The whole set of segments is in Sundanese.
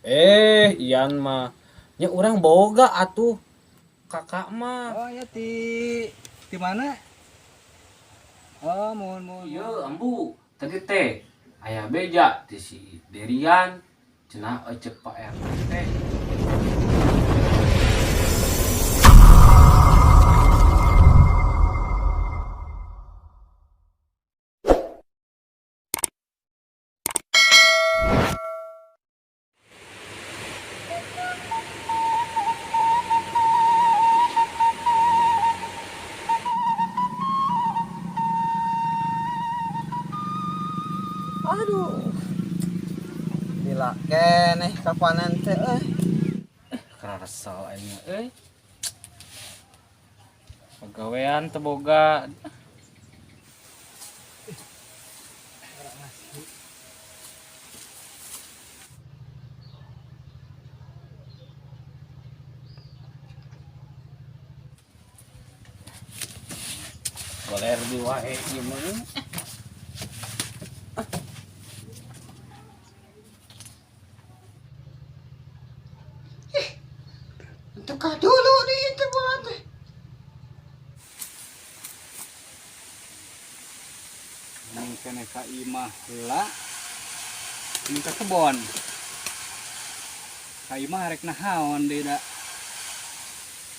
Eh, Ian mah. Nya urang boga atuh. Kakak mah. Oh ya, di mana? Oh, mohon mohon. Iya, ambu. Tadi teh aya beja ti si Derian cenah cek Pak RT teh. Aduh. Lila keneh kapanan teh euy. Karasa aing euy. Pagawean teu boga. Goler di wae ieu mah. Teka dulu di itu bola teh. Nang kene ka imah heula. Ini ka kebon. Ka imah rek nahaon deui da.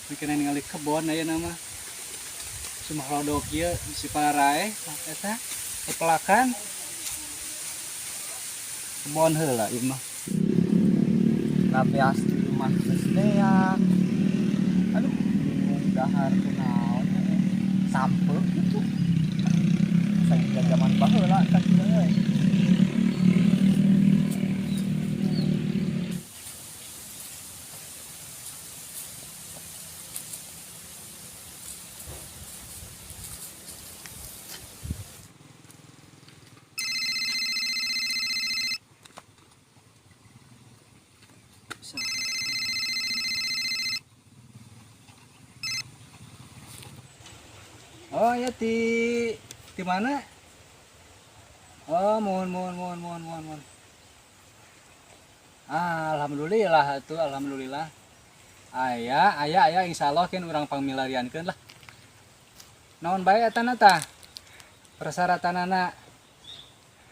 Ini kene ningali kebon ayeuna mah. Sumah lodok ieu si parae eta pepelakan. Kebon heula ieu mah. Rabeas di rumah geus beak. Aduh, bingung dahar kunaon eh. Sampe gitu. Saja zaman baheula kan kieu euy. Oh ya, di mana? Oh, mohon mohon mohon mohon mohon mohon. Ah, alhamdulillah atuh, alhamdulillah. Aya, aya, aya, insyaallah kin urang pangmilariankeun lah. Naon bae eta na tah? Persyaratanana.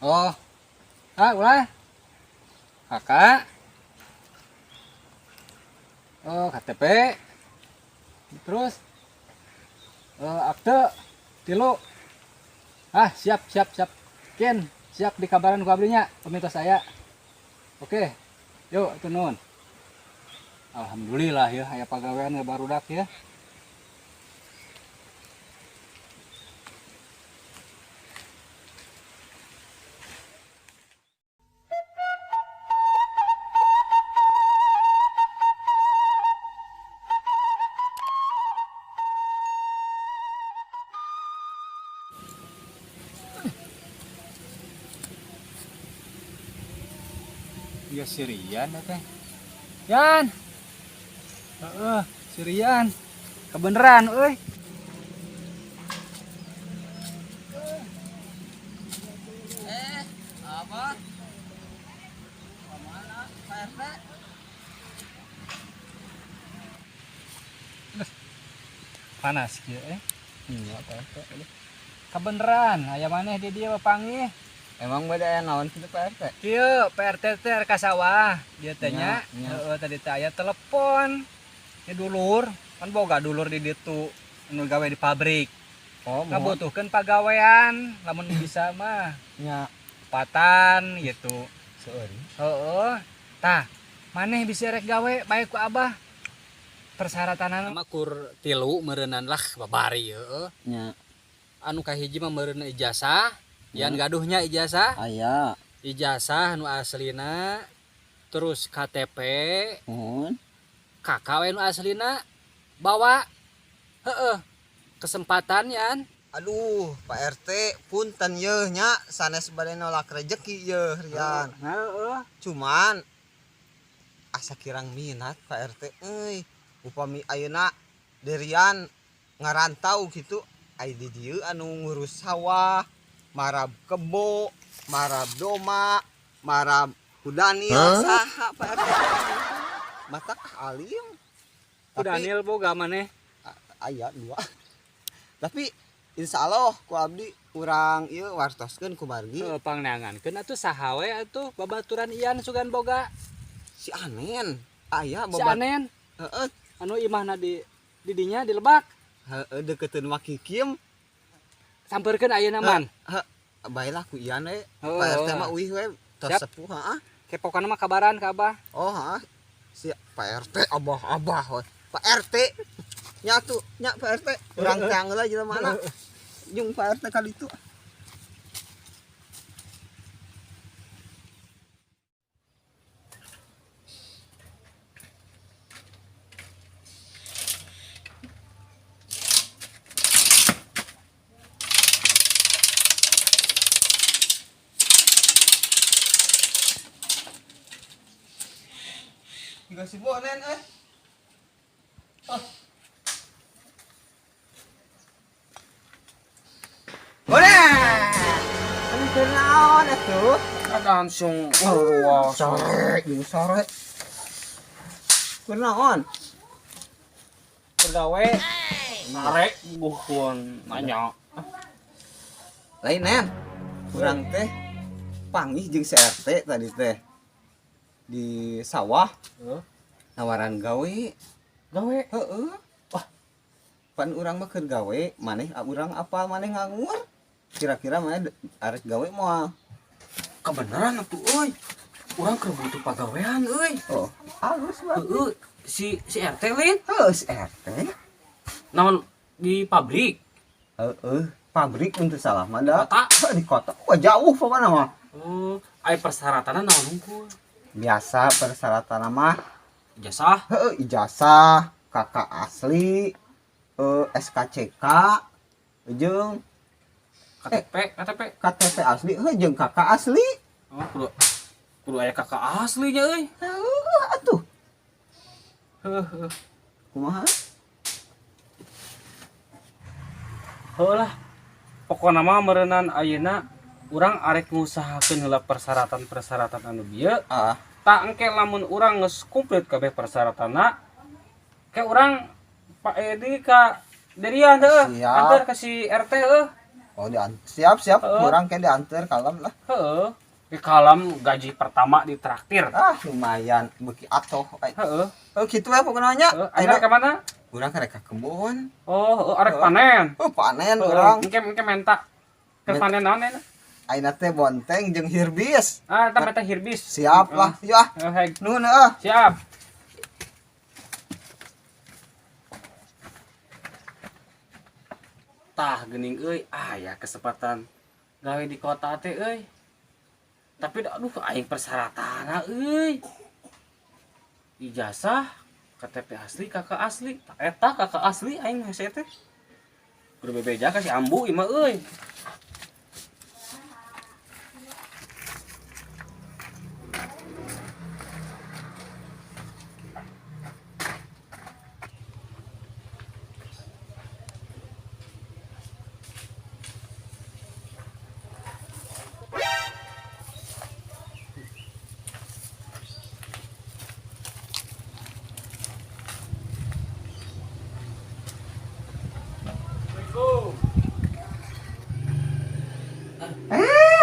Oh. Ah, ulah. Kakak. Oh, KTP. Terus akte tilu. Ah, siap siap siap. Kin, siap dikabaran ku abdi nya, peminta saya. Oke. Yuk, atuh nuhun. Alhamdulillah ya, aya pagawean ya barudak ya. Ya si Rian ya teh. Yan. Heeh, si Rian. Kebeneran euy. Eh, apa? Kemana Pak RT? Panas kieu eh. Iya, Pak RT. Kebeneran aya maneh di dieu papanggih. Emang beda aya naon kitu Pak RT? Kieu Pak RT teh rek ka sawah dieu teh nya. Nya, nya. Heeh, tadi teh aya telepon. Di dulur, kan boga dulur di ditu nu gawe di pabrik. Oh, mohon. Ngabutuhkeun pagawean lamun bisa mah Nya, patan gitu. seueur. Heeh. Tah, maneh bisa rek gawe bae ku abah. Persyaratanana mah kur tilu meureunnan lah babari heueuh. Nya, Anu kahiji mah meureun ijazah, yan gaduhnya ijazah, aya. Ijazah nu aslina, terus KTP, Mohon. KK we nu aslina bawa. Heeh. Kesempatan yan. Aduh, Pak RT, punten yeuh nya, sanes bade nolak rejeki yeuh Rian. Heeh. Cuman asa kirang minat Pak RT euy. Upami ayeuna Derian ngarantau gitu, ai di dieu anu ngurus sawah, marab kebo, marab doma, marab Ku Daniel saha Pak RT? Matak alim. Ku Daniel boga maneh. Aya dua. Tapi insya Allah ku abdi urang ieu wartoskeun ku margi. Heeh, pangneangankeun atuh saha we atuh babaturan Ian sugan boga. Si Anen. Aya Si babat. Anen. Heeh. Anu imahna di didinya di Lebak. Heeh, deketeun mah Kikim. Sampeurkeun ayeuna man. Heeh. Baelah ku Ian we. Heeh. Pak RT mah uih we tos Siap. sepuh heeh. Kepokana mah kabaran ka Abah. Oh, heeh. Si Pak RT abah-abah we. Pak RT nya tuh, nya Pak RT urang tang heula jelema mana. Jeung Pak RT kali itu. Tiga si bonen eh. Oh. Bonen. Kan naon atuh? Langsung wah. Sore, jeung sore. Kunaon? Bergawe. Narek bukuan nanya. Lain nen. Urang teh panggih jeung si RT tadi teh di sawah. Heeh. Nawaran gawe. Gawe. Heeh. Wah. Pan urang mah keur gawe, maneh urang apal maneh nganggur. Kira-kira maneh arek gawe moal? Kebenaran atuh euy. Urang keur butuh pagawean euy. Oh, halus banget. Heeh, si si RT lain. Heeh, si RT. Naon di pabrik? Heeh, pabrik untuk salah mah da. Kota? Heuh, di kota. Wah, jauh pokokna mah. Oh, ai persyaratanna naon hungkul? Biasa persyaratan mah Ijazah. Heeh, ijazah, KK asli, SKCK, jeung KTP, KTP. KTP asli, heuh jeung KK asli. Oh, kudu kudu aya KK aslinya euy. Heuh, atuh. Heuh, Kumaha? heuh lah. Pokona mah meureunan ayeuna urang arek ngusahakeun heula persyaratan-persyaratan anu bieu. Ah, Tak engke lamun urang geus komplit kabeh persyaratanna, ke urang Pak Edi ka Derian heuh, Siap. antar ke si RT heuh. Oh, siap siap, Heeh. urang ke diantar kalem lah. Heeh. Di kalam gaji pertama ditraktir. Ah, lumayan beuki atoh. Heeh. Oh, kitu we pokona nya. Heeh, arek ka mana? Urang karek ka kebon. Oh, heuh, arek Heeh. panen. Oh, panen Heeh, urang. Engke engke menta. Ke panen naon eta? Ayeuna teh bonteng jeung hirbis. Ah, eta menta hirbis. Siap lah, yuk ah. Heeh, heg. Nuhun heuh. Siap. Tah geuning euy, aya kesempatan gawe di kota teh euy. Tapi aduh aing persyaratanna euy. Ijazah, KTP asli, KK asli. Tah eta KK asli aing hese teh. Kudu bebeja ka si ambu ieu mah euy.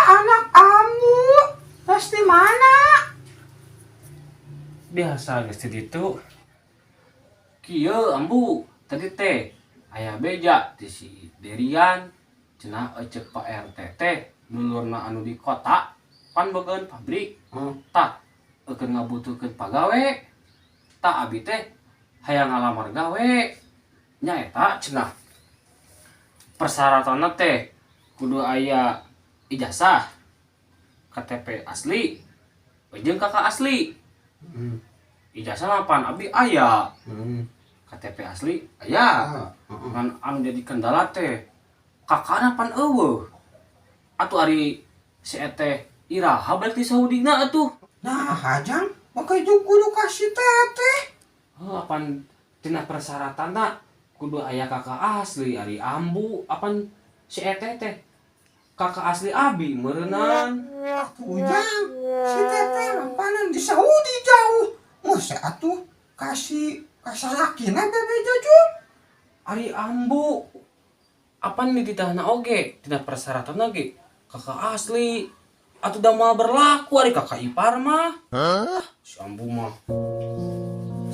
Anak ambu, terus di mana? Biasa geus di ditu. Kieu ambu, tadi teh aya beja ti si Derian cenah ceuk Pak RT teh dulurna anu di kota pan bogaeun pabrik. Tah keur ngabutuhkeun pagawe. Tah abi teh hayang ngalamar gawe. Nya eta cenah persyaratanna teh kudu aya ijazah, KTP asli, jeung KK asli. Ijazah mah pan abdi aya, KTP asli aya. Ngan anu jadi kendala teh kakana pan eueuh. Atuh ari si eteh iraha balik ti Saudina atuh. Nah, hajang, maka jeung kudu kasih teteh. Heuh, apan tina persyaratanna kudu aya KK asli ari ambu apan si eteh teh Kakak asli abi meureunan. Atuh Ujang, si teteh mapanan di Saudi jauh. Masa atuh kasih kasalakina bebeja Jung. Ari ambu apan dititahna oge tina persyaratan oge kakak asli atuh da moal berlaku ari kakak ipar mah. Si ambu mah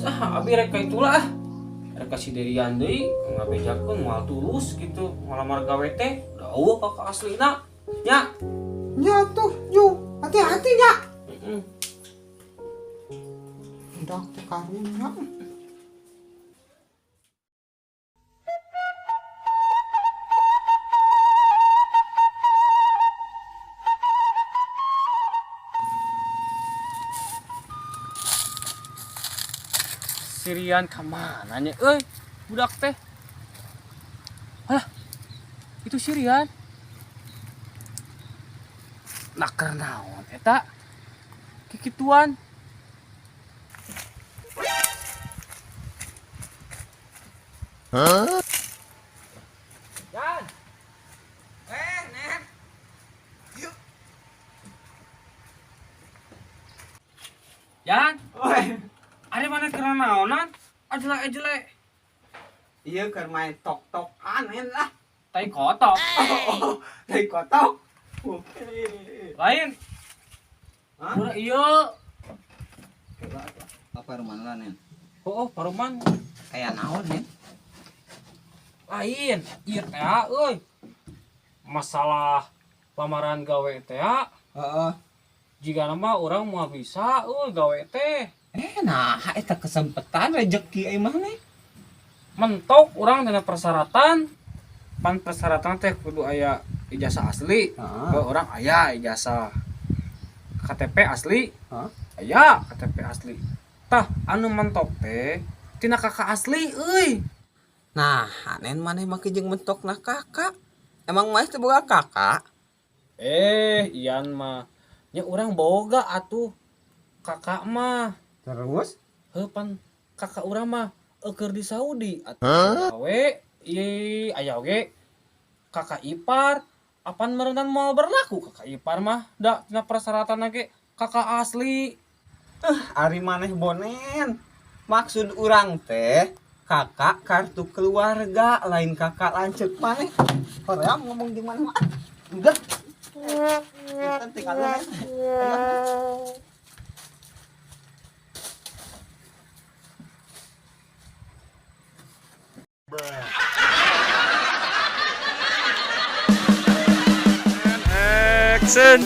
saha abi rek ka itulah ah. Rek ka si Derian deui ngabejakeun moal tulus gitu ngalamar gawe teh da eueuh kakak aslina nya. Nya tuh Jung, hati-hati nya. Heeh. Udah teh karunya. Sirian kemana nya euy budak teh. Alah, itu Sirian. Nah keur naon eta? Kikituan. Hah? Yan. Nen. Yuk. Yan. Oi. Ari mana keur naonan? Ajelek-ajelek. Iya keur main tok-tokan nen lah. Tai kotok. Oh, tai kotok. Oke. Lain. Hah? Murah iya. Apa paruman lah nen? Oh, paruman. Kayak naon nen? Lain, ieu teh euy. Masalah lamaran gawe teh. Heeh. Jika nama orang mau bisa euy gawe teh. Nah, eta kesempatan rezeki euy mah nih. Mentok urang dina persyaratan. Pan persyaratan teh kudu aya ijazah asli. Heeh. Oh, urang aya ijazah. KTP asli. Hah? Aya KTP asli. Tah anu mentok teh tina kakak asli euy. Nah, anen maneh make jeung mentokna kakak. Emang maneh teh boga kakak? Ian mah nya urang boga atuh kakak mah. Terus? Heuh pan kakak urang mah eueur di Saudi atuh gawe ieu aya oge kakak ipar apan meureunan moal berlaku kakak ipar mah da tina persyaratan ge kakak asli. Ari maneh bonen. Maksud urang teh kakak kartu keluarga lain kakak lanceuk maneh. Hoream ngomong jeung maneh mah. Udah. Punten tinggal lu, Nen. Action.